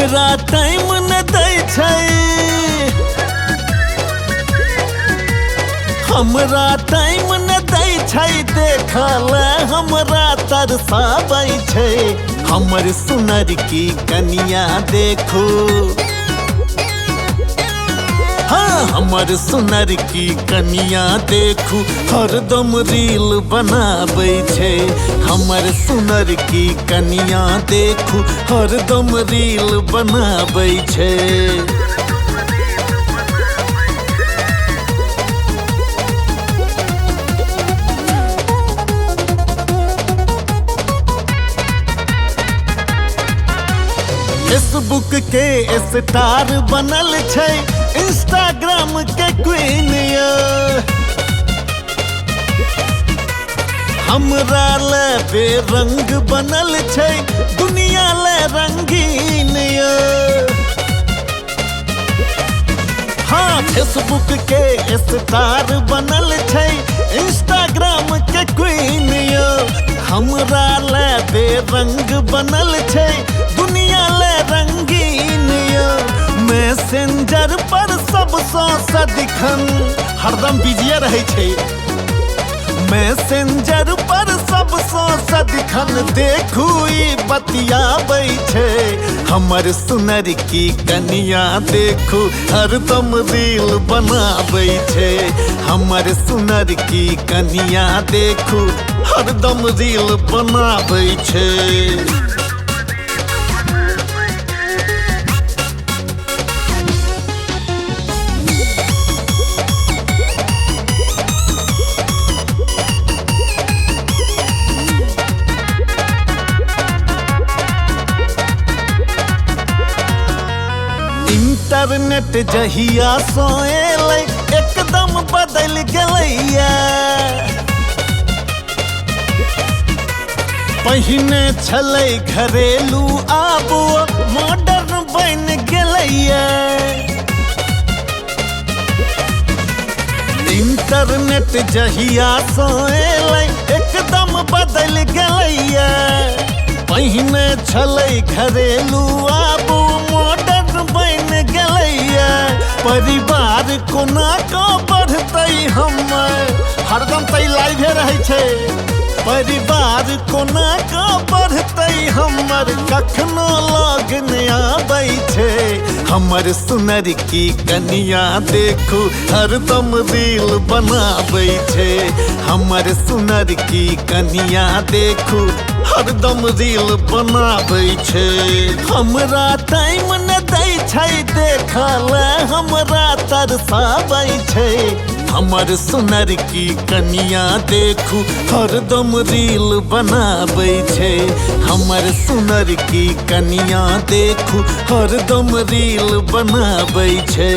हमरा टाइम न दै छै, हमरा टाइम न दै छै, देखल हमरा तरसाबै छै। हमर सुनर की कनिया देखू, हाँ हमर सुनर की कनिया देखू, हरदम रील बनाबै छै। हमर सुनर की कनिया देखू, हरदम रील बनाबै छै। फेसबुक के स्टार बनल छै, इंस्टाग्राम के क्वीन यो। हमरा ले बेरंग बनल छै, दुनिया ले रंगीन यो। हाँ फेसबुक के स्टार बनल छै, इंस्टाग्राम के क्वीन यो। हमरा ले बेरंग बनल छै, दुनिया ले रंगीन यो। मैसेंजर पर सबसँ सदिखन हरदम बिजिए रहै छै। मैसेंजर पर सबसँ सदिखन देखू ई बतियाबै छै। हमर सुनर की कनिया देखू, हरदम रील बनाबै छै। हमर सुनर की कनिया देखू, हरदम रील बनाबै छै। इंटरनेट जहिया सँ एलै एकदम बदलि गेलैया। पहिने छलै घरेलू, आब मॉडर्न बनि गेलैया। इंटरनेट जहिया सँ एलै एकदम बदलि गेलैया। पहिने छलै घरेलू, आब मॉडर्न बनि गेलैया। परिवार कोना कऽ बढ़तै हमर, हरदम तऽ लाइवे रहै छै। परिवार कोना कऽ बढ़तै हमर, कखनो लग नहि आबै छै। हमर सुनर की कनिया देखू, हरदम रील बनाबै छै। हमर सुनर की कनिया देखू, हरदम रील बनाबै छै। हमरा टाइम न दै छै, देखल हमरा तरसाबै छै। हमर सुनर की कनिया देखू, हरदम रील बनाबै छै। हमर सुनर की कनिया देखू, हरदम रील बनाबै छै।